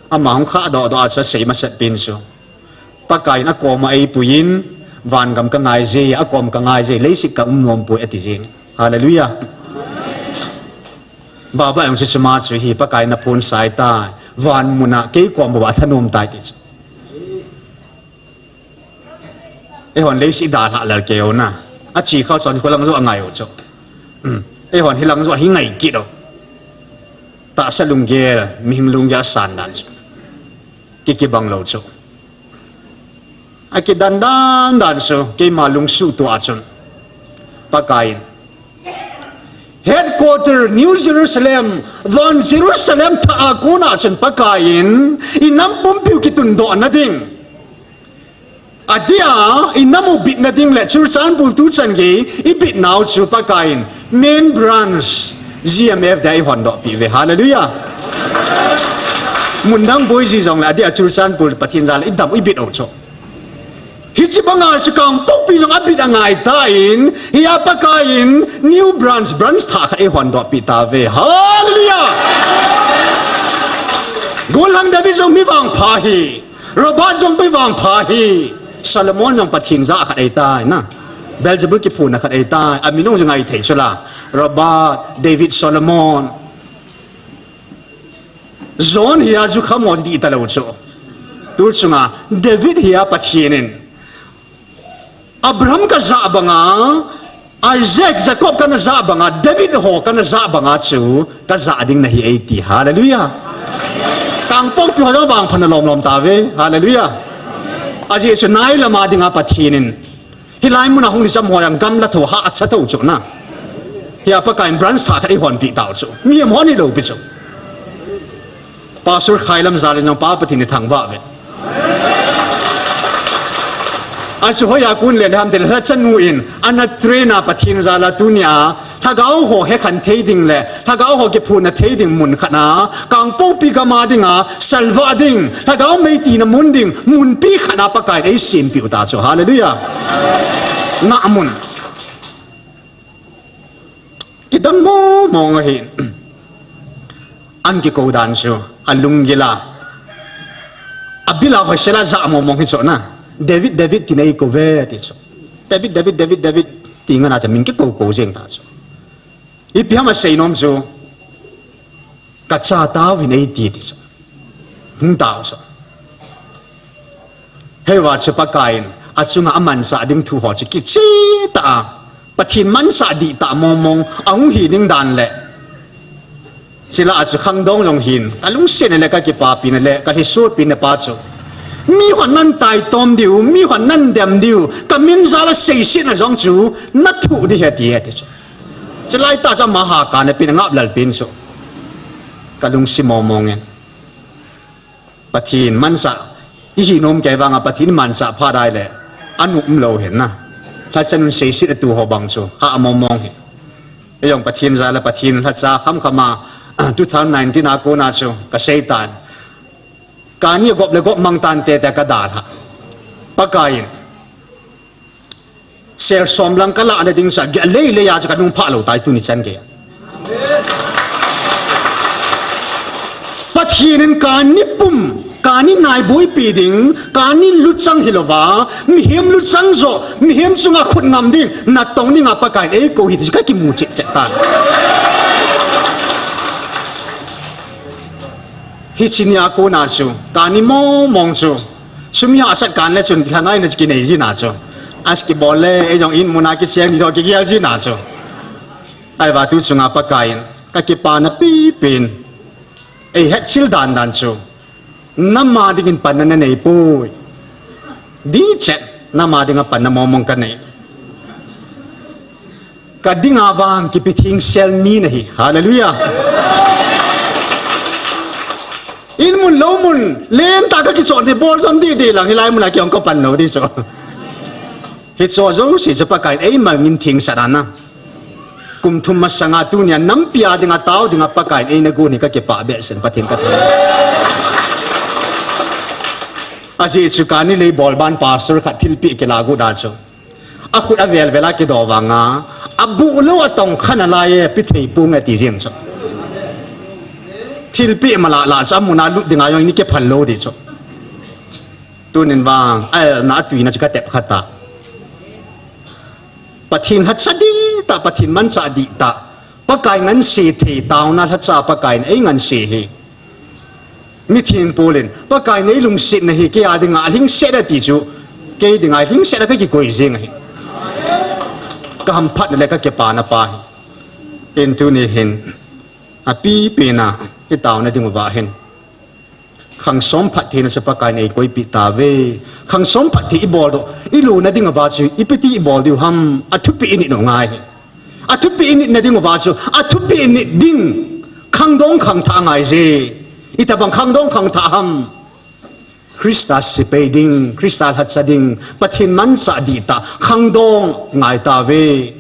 Ama hung khahdoh doh a chu asei masat pen chu. Pakai in akom a eipuiyin, vangam ka ngai je, akom ka ngai je, leiset ka um nom poi ati jeng in. Hallelujah. Baba jong chu chuma chu hi Pakai na phonsah tai. Van muna kei kom bou a thanom tai ti chu. Eihon leiset dalha lel kei u na. Achi khau son kholang jo angai u chu. Hmm. Eihon hilang jo hi ngai kit u. Tahsa lunggel, mihing lunggel asan dan chu. Ki kibang lou chu. Akidan dan dan chu, keima lungsuh tua chun. Pakai in. Headquarter New Jerusalem, van Jerusalem thah a kona chun Pakai in, i nam pumpiu kitundoh na ding. Adia, i nam u bitna ding le Churachandpur tuchan gei, i bitnau chu Pakai in, main branch, G M F dia i hondoh pi ve. Hallelujah. Mundang boi ji jong le, adia Churachandpur Pathen jal i dam u i bit u chu. Hiche banga chu Kangpokpi jong abit angai tan, hia Pakai in new branch, branch thah khat eihon doh pi tave. Hallelujah! Gollhang David jong mi vangpha hi, Robert jong mi vangpha hi, Solomon jong Pathen jah khat ahitai na. Beelzebul kiphuna khat ahitai, amin jong ngai thei chu la. Robert, David, Solomon. John hia chu khammo dih talou chu. Tu chunga David hia Pathen in Abraham kajah banga, Isaac, Jacob kana jah banga, David ho kana jah banga chu kajah ding nahi eiti. Hallelujah. Kangpokpi ho jong vangpha na lom lom tave. Hallelujah. Ajeh chu nai lama dinga Pathen in Hilai muna hung ni cham ho jong gamla tho ha acha tho chu na. Hia Pakai in branch thah khat eihon pi tau chu. Mi em hon hilou pi chu. Pastor Khailam jal in jong Pa Pathen in thangvah ve. Achu hoiya kon le le ham te le lhachanu in ana train a Pathen jal a tunia Lhagao ho hekhen thei ding le, Lhagao ho kiphuna thei ding mun khat na, Kangpokpi gam a dinga, salvah ding, Lhagao mei tina mun ding, munpi khat na Pakai in eisempeh u ta chu. Hallelujah. Ngah mun. Kidang mong mong ahi. An kikou dan chu, alunggil a. Abil a hoisel a jah mong mong hi chu na. David, David tin eikou ve ti chu. David, David, David, David ti ngen a chu min kikou kou jeng ta chu. Ipi ham asei nom chu, kacha tauvin eiti ti chu. Hung tau chu. Hei va chu Pakai in, achunga amanchah ding thu ho chu kicheh tah a. Pathen manchah dihtah mong mong, ahung hi ding dan le. Chule achu khangdong jong hin, kalungset na le kakipapi na le, kalhisotpi na pa chu. Mihon nan taitom diu, mihon nan dem diu, kamin jal a seiset na jong chu, nathuh ding ahi ti ahi ti chu. Chulai tah chu ama ha kana pin ngap lal pin chu. Kalungset mong mong in. Pathen manchah, ihi nom kei vanga Pathen manchah pha dai le. Anu umlou hin na. Lhachanun seiset atu ho bang chu. Ha mong mong hi. Ijong Pathen jal a Pathen lhacha kham kham a, two thousand nineteen a kona chu. Kasei tan. Kani gop le gop mang tante te kadalha. Pakai in. Sel som lang kalah na ding sa, gei lei lei a chu kanung pha lou tai tuni chan gei. Pathen in kani pum, kani naiboipi ding, kani luchang hilouva, mihem luchang jo, mihem chunga khut ngam ding, natong dinga Pakai in eikou hi ti chu kakimu cheh cheh tan. Hiche nia kona chu, kani mong mong chu. Sum hi asat kan le chun lhangai na kinei jin a chu. Aski bol le, eijong in muna kicheng ni tho kigel jin a chu. Ahivang tu chunga Pakai in, kakipana pipen. Eihetchil dan dan chu. Nama dingin panna nanei poi. Dichet, nama dinga panna mong mong kanei. Kadinga vang kipi thing sel mi nahi. Hallelujah. In mun lou mun, lem tah kakichon hi bol jom didi lang, hilai muna kiong kapan lou di so. Hicho jouse chu Pakai in eimal ngin thing sat ana. Kum thum masanga tunia nampi a dinga tao dinga Pakai in eina gon hi kakipah behseh in Pathen kathangvah. Ajeh chu kani lei bol ban pastor khat thilpeh kila got a chu. Akhut avel vel a kido vanga, abuh lou atong khan alai e, pithei pung e ti jeng chu. Thilpeh mala la chu amuna lut dinga jong ni kiphal lou di chu. Tunin vang, aelna atuina chu katep khat a. Pathen lhacha dihtah, Pathen manchah dihtah. Pakai ngansi thei taona lhacha Pakaiyin eingansi hi. Mithin Paul in, Pakai neilungsetna hi kei a dinga alhingset e ti chu, kei dinga alhingset a kakikoi jing ahi. Kahamphatna le kakipana pa hi. Hin tuni hin, apipena, itaona dinguva hin. Khangsom phattheina chu Pakaiyin eikoipeh tauve. Khangsom phatthei ibol doh, iluna dinguva chu, ipi ti ibol diu ham, athupi init u ngai hi. Athupi initna dinguva chu, athupi init ding, khangdong khangthah angaije. Itobang khangdong khangthah ham. Christa sepai ding, Christa lhacha ding, Pathen manchah dihtah, khangdong ngai tauve.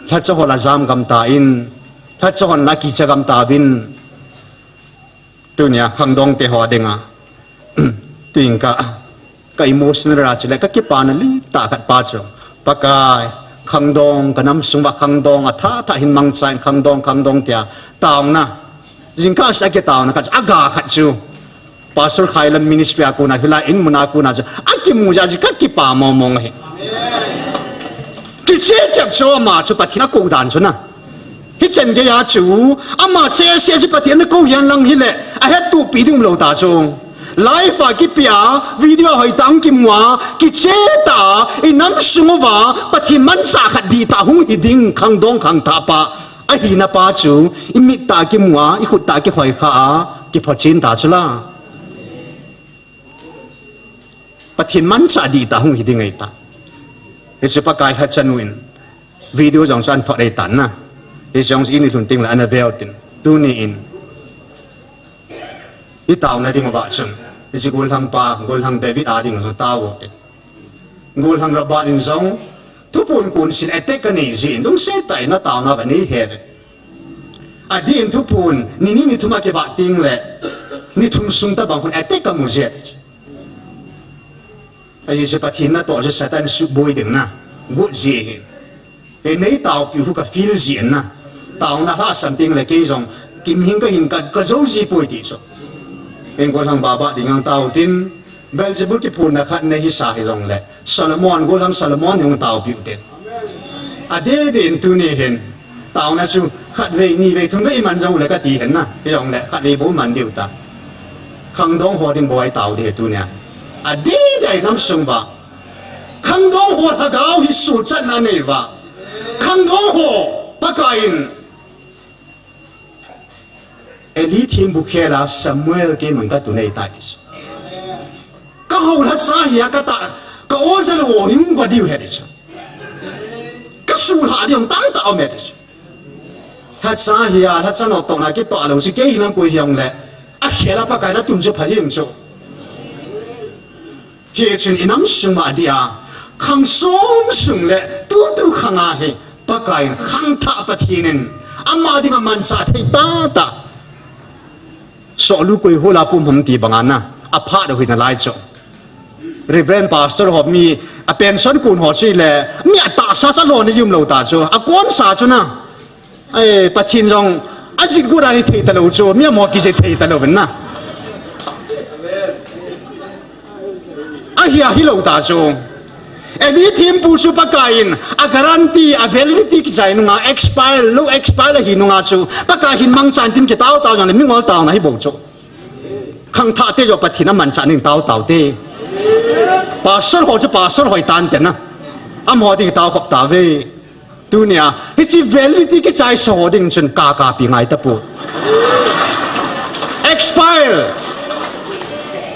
Lhacha ho la jam gam tan, lhacha hon la kicha gam tauvin. Tunia khangdong te ho dinga. Tingkah, ka emotional a chule, kakipana litah khat pa chu. Pakai, khangdong, kanam sunguva khangdong, atha tha hin mangchan khangdong, khangdong tia. Taona. Jingkah sa kitaona khat, aga khat chu. Pastor Khailam ministry a kona, hilai in muna kona chu. Akimu jeh a chu kakipa mong mong ahi. Kiche chep chu ama chu Pathen akou dan chu na. Hichan geiya chu, ama sese chu Pathen akou hihen lang hile, ahettohpi ding umlou ta chu. Live a kipea, video hoitah a kimu a, kiche tah a, inam sunguva, Pathen manchah khat dihtah hung hi ding, khangdong khangthah pa, ahina pa chu, imit tah a kimu a, ikhut tah a kikhoi kha a, kiphochin ta chu la. Pathen manchah dihtah hung hi ding ahitai. Hichu Pakai lhacha nu in video jong chu ahin thot ahitan na. Hichu jong chu ini lhun teng le ana veu tin. Tuni in. Itaona dinguva chun. Hichu gollhang pa, gollhang David a ding jong tao tin. Gollhang Robert in jong. Thuphon konsil attack kanei jin. Lungset tah in nataona kanei he. Adin thuphon, ni ni ni thum a kivat teng le. Ni thum sung tobang khun attack kamu jin. Ahi chu Pathen natoh chu Satan suboi ding na, got ji ahi. Ei nei taopiu khu ka feel ji na. Taona lhasam teng le kei jong, kimhing kahin ka, ka jou ji poi ti chu. Ei gollhang Baba ding ang tao tin, Beelzebul kiphonna khat nei hisa hi jong le, Solomon, gollhang Solomon hung taopiu tin. Adeh deh in tuni hin, taona chu khatvei, nivei, thumvei iman jong le kati hen na, hijongle khatvei bou man diu ta. Khangdong ho ding bou a itao ding tunia. Adeh deh a inam sunguva. Khangdong ho lhagao hi suhchatna anei uva. Khangdong ho Pakaiyin Eli thempu khela Samuel keiman katun ahitai ti chu. Ka hou lhacha hia kata, ka oja lou ho hung go diu ahi ti chu. Ka suhlha ding tamtah um e ti chu. Lhacha hia, lhacha natohna kitoh lou chu kei hinam koi hijongle. Akhela Pakaiyin atun chu pha him chu. Hichun inam sunga dia, khang som sung le tutu khanga hi, Pakaiyin khangthah Pathen in, ama dinga manchah thei tahtah. Sohlu koi hola pum ham ti banga na, aphat deu hi nalai chu. Reverend Pastor ho mi, a pension kon ho chu le, mi atahsa cha lou ni jum lou ta chu, akonsa chu na. Ai, Pathen jong, ajit gu dan hi thei talou chu, mi amo kijih thei talou na. Ahi, ahi lou ta chu. Eli thempu chu Pakaiyin, a guarantee, a validity kichai nunga, expire, lou expire ahi nunga chu. Pakai hin mangchan tin kitao tao jongle, mingol taona hi bou chu. Khangthah te jo Pathen a manchah ning tao tao te. Pastor ho chu pastor hoi tan te na. Amaho ding tao khop tauve. Tunia, hiche validity kichai sa ho ding chun ka ka pi ngai tapoi. Expire.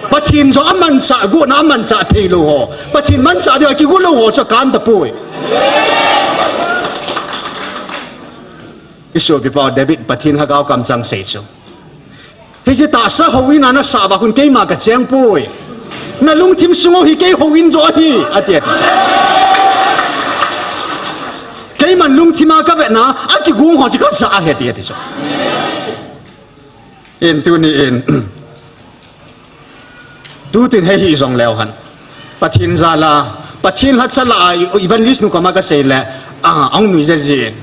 Pathen jong amanchah, guna amanchah thei lou ho. Pathen manchah ding a kigu lou ho chu kan tapoi. Isopipa David Pathen lhagao kamchang sei chu. Hiche tahsa houin a nasah uva khun keima kacheng poi. Nalungthim sung u hi kei houin joh ahi, ati, ati. Keiman lungthim a kavetna, akigong ho chu kajah ahi, ati, ati chu. In tuni in. Tutin hei hi jong leu hen. Pathen jal a, Pathen lhacha lah a, evangelist nu koma kasei le, a, ahung nui jejin.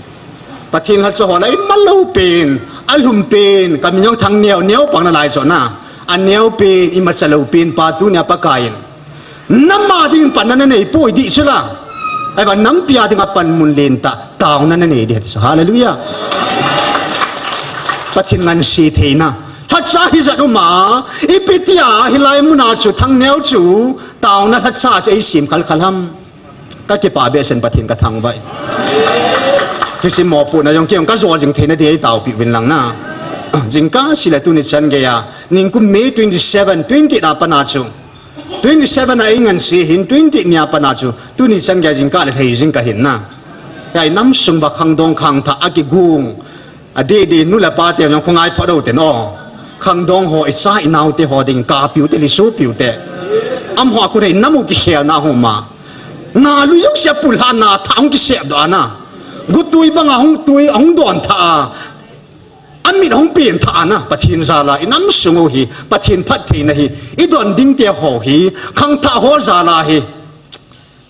Pathen lhacha ho lah a imalou pen, alhum pen, kamin jong Thangneo, Neo pang nalai chu na. Aneo pen, imacha lou pen pa tunia Pakaiyin. Nama dingin panna nanei poi dih chu la. Ahivang nampi a dinga panmun lentah, taona nanei ding ahi ti chu. Hallelujah. Pathen ngansi theina. Lhacha hijat um a, ipi tia hilai muna chu Thangneo chu, taona lhacha chu eisem khalkhal ham. Kakipah behseh in Pathen kathangvah e. Hiche mopohna jong kei jong kajo jing theina ding eitaopeh uvin lang na. Jingkah seh le tuni chan geiya, nikum May twenty seven, twenty eight a pat a chu. Twenty seven a eingansi hin twenty eight nia pat a chu. Tuni chan geiya jingkah le lhei jing kahin na. Hia inam sung uva khangdong khangthah akigong. Adeh deh nu le pa te jong khongai phat u ten o. Khangdong ho icha inaote ho ding kapiu te lisu piu te. Amaho a kon a inam u kikhelna hung um a. Na lui jouse a pulhah na thah hung kisepdoh a na. Gotui banga hung tui, hung don thah a. Amit hung pen thah a na. Pathen jal a inam sung u hi. Pathen phattheina hi. Idon ding te ho hi. Khangthah ho jal a hi.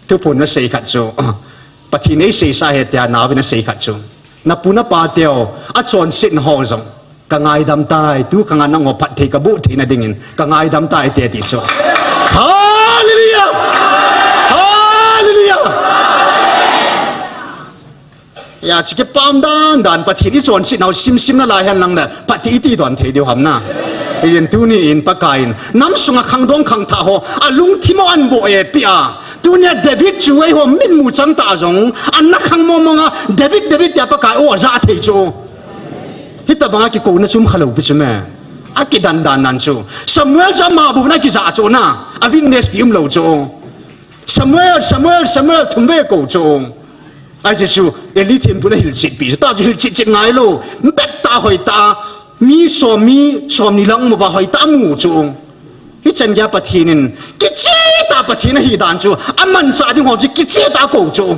Thuphon nasei khat chu. Pathen eiseisa ahi tia naovin asei khat chu. Napu napa teu, achonsetna ho jong. Kangaidam tai, tu khanga nangho phatthei kaboh theina dingin. Kangaidam tai ati ti chu. Hallelujah! Hallelujah! Hia chu kipah dan dan Pathen ichonsetnau simsim nalai hen lang le, phatthei iti don thei diu ham na. Hijeh in tuni in Pakaiyin, nam sunga khangdong khangthah ho, alungthim u ahin boh eipeh a. Tunia David chu eiho mitmu chang tah jong, ana khang mong mong a, David, David tia Pakai o ajah thei chu. Hitobanga kikouna chu um khalou pi chu me. Akidan dan dan chu. Samuel chu ama bou na kijah chu na. A witness pi umlou chu. Samuel, Samuel, Samuel thum vei kou chu. Ajeh chu, Eli thempu na hilchetpi chu. Tah chu hilchet chet ngailou. Betah hoitah. Mi som, mi somni lang uva hoitah amu chu. Hichan geiya Pathen in, kichehtah Pathen ahi dan chu. Amanchah ding ho chu kichehtah akou chu.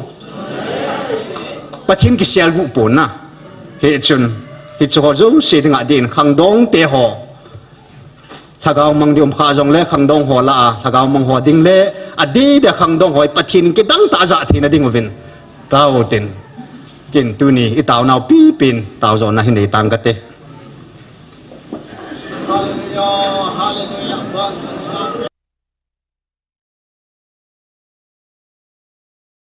Pathen kiselguh pon na. Hichun, hiche ho jouse dinga din khangdong te ho. Lhagao mang ding um kha jongle khangdong ho lah a, lhagao mang ho ding le, adeh deh khangdong ho Pathen kidang tah jah theina ding uvin. Tao tin. Kin tuni, itaonau pipin, taojona hin nei tang kate. Hallelujah, hallelujah.